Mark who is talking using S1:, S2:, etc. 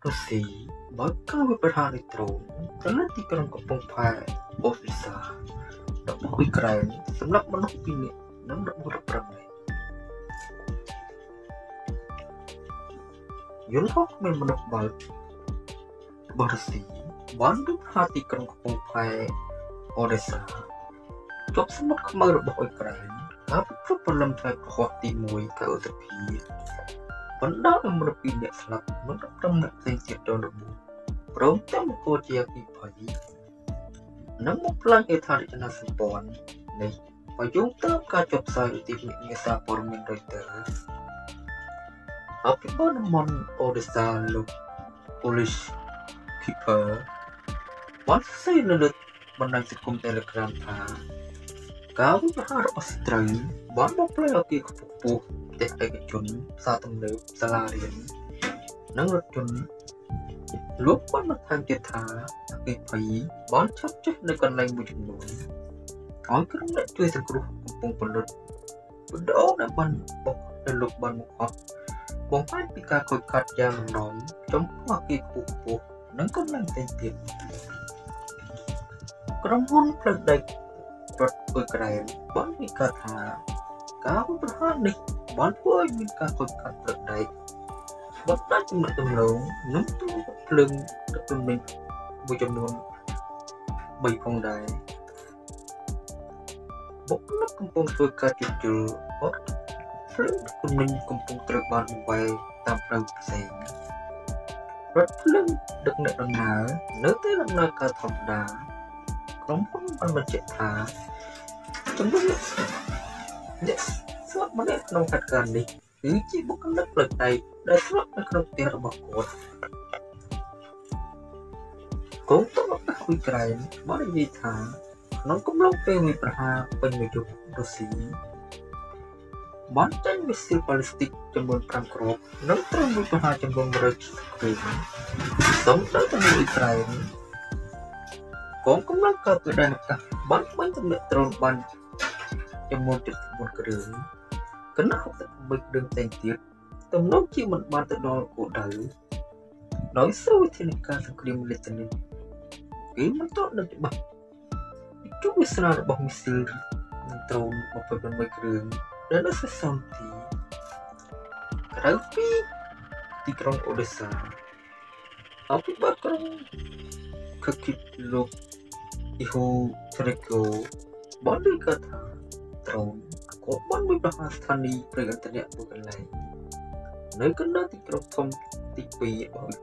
S1: រុស្ស៊ីបើកការវាយប្រហារដោយដ្រូនទៅលើទីក្រុងកំពង់ផែអូដេសារបស់អ៊ុយក្រែនសម្លាប់មនុស្ស2នាក់និងរបួស15នាក់យន្តហោះគ្មានមនុស្សបើករបស់រុស្ស៊ីបានវាយប្រហារទីក្រុងកំពង់ផែអូដេសាជាប់សមុទ្រខ្មៅរបស់អ៊ុយក្រែនកាលពីព្រឹកព្រលឹមថ្ងៃព្រហស្បតិ៍ទី1ខែឧសភាបណ្ដាលឲ្យមនុស្ស2នាក់ស្លាប់និង15នាក់ផ្សេងទៀតរងរបួសព្រមទាំងបង្កជាអគ្គិភ័យនិងបំផ្លាញហេដ្ឋារចនាសម្ព័ន្ធនេះបើយោងតាមការចុះផ្សាយរបស់ទីភ្នាក់ងារសារព័ត៌មាន Reuters អភិបាលតំបន់អូដេសាលោក Polish Keeper បានសរសេរនៅលើបណ្ដាញសង្គម Telegram ថាការវាយប្រហាររបស់សត្រូវបានបំផ្លាញអគារខ្ពស់ៗផ្ទះឯកជនផ្សារទំនើបសាលារៀននិងរថយន្តលោកបានបន្ថែមទៀតថាអគ្គិភ័យបានឆាបឆេះនៅកន្លែងមួយចំនួនហើយក្រុមអ្នកជួយសង្គ្រោះកំពុងពន្លត់វីដេអូដែលបានបុកដែលលោកបានបង្ហោះបង្ហាញពីការខូចខាតយ៉ាងលំនាំចំពោះអគារខ្ពស់ៗនិងកន្លែងផ្សេងទៀតក្រុមហ៊ុនផ្លូវដែករដ្ឋអ៊ុយក្រែនបានរាយការណ៍ថាការវាយប្រហារនេះបានធ្វើឲ្យមានការខូចខាតផ្លូវដែកបណ្ដាញទំនាក់ទំនងនិងទូរភ្លើងដឹកទំនិញមួយចំនួន3ផងដែរបុគ្គលិកកំពុងធ្វើការជួសជុលបទភ្លើងដឹកទំនិញកំពុងត្រូវបានបង្វែរតាមផ្លូវផ្សេងរថភ្លើងដឹកអ្នកដំណើរនៅតែដំណើរការធម្មតាក្រុមហ៊ុនបានបញ្ជាក់ថាចំនួនអ្នកស្លាប់ម្នាក់ក្នុងហេតុការណ៍នេះគឺជាបុគ្គលិកផ្លូវដែកដែលស្លាប់នៅក្នុងផ្ទះរបស់គាត់កងទ័ពអាកាសអ៊ុយក្រែនបាននិយាយថាក្នុងកំឡុងពេលវាយប្រហារពេញមួយយប់រុស្ស៊ីបានចាញ់មីស៊ីលបាលីស្ទិកចំនួន5គ្រាប់និងត្រូវវាយប្រហារចំនួន100គ្រឿងសំដៅទៅលើអ៊ុយក្រែនកងកម្លាំងការពារដែនអាកាសបានបាញ់ទម្លាក់ដ្រូនបានចំនួន74គ្រឿងគណៈ68គ្រឿងផ្សេងទៀតទំនងជាមិនបានទៅដល់គោលដៅដោយសារវិធានការសង្គ្រាមអេឡិចត្រូនិកគេមិនទាន់ដឹងច្បាស់ពីជោគវាសនារបស់មីស៊ីលនិងដ្រូន28គ្រឿងដែលនៅសេសសល់ទីក្រៅពីទីក្រុងអូដេសាអភិបាលក្រុងខគីលោកអ៊ីហូថេរេកូបានរាយការណ៍ថាដ្រូនក៏បានវាយប្រហារស្ថានីយ៍ប្រេងឥន្ធនៈមួយកន្លែងនៅកណ្ដាលទីក្រុងធំទី2របស់អ៊ុយ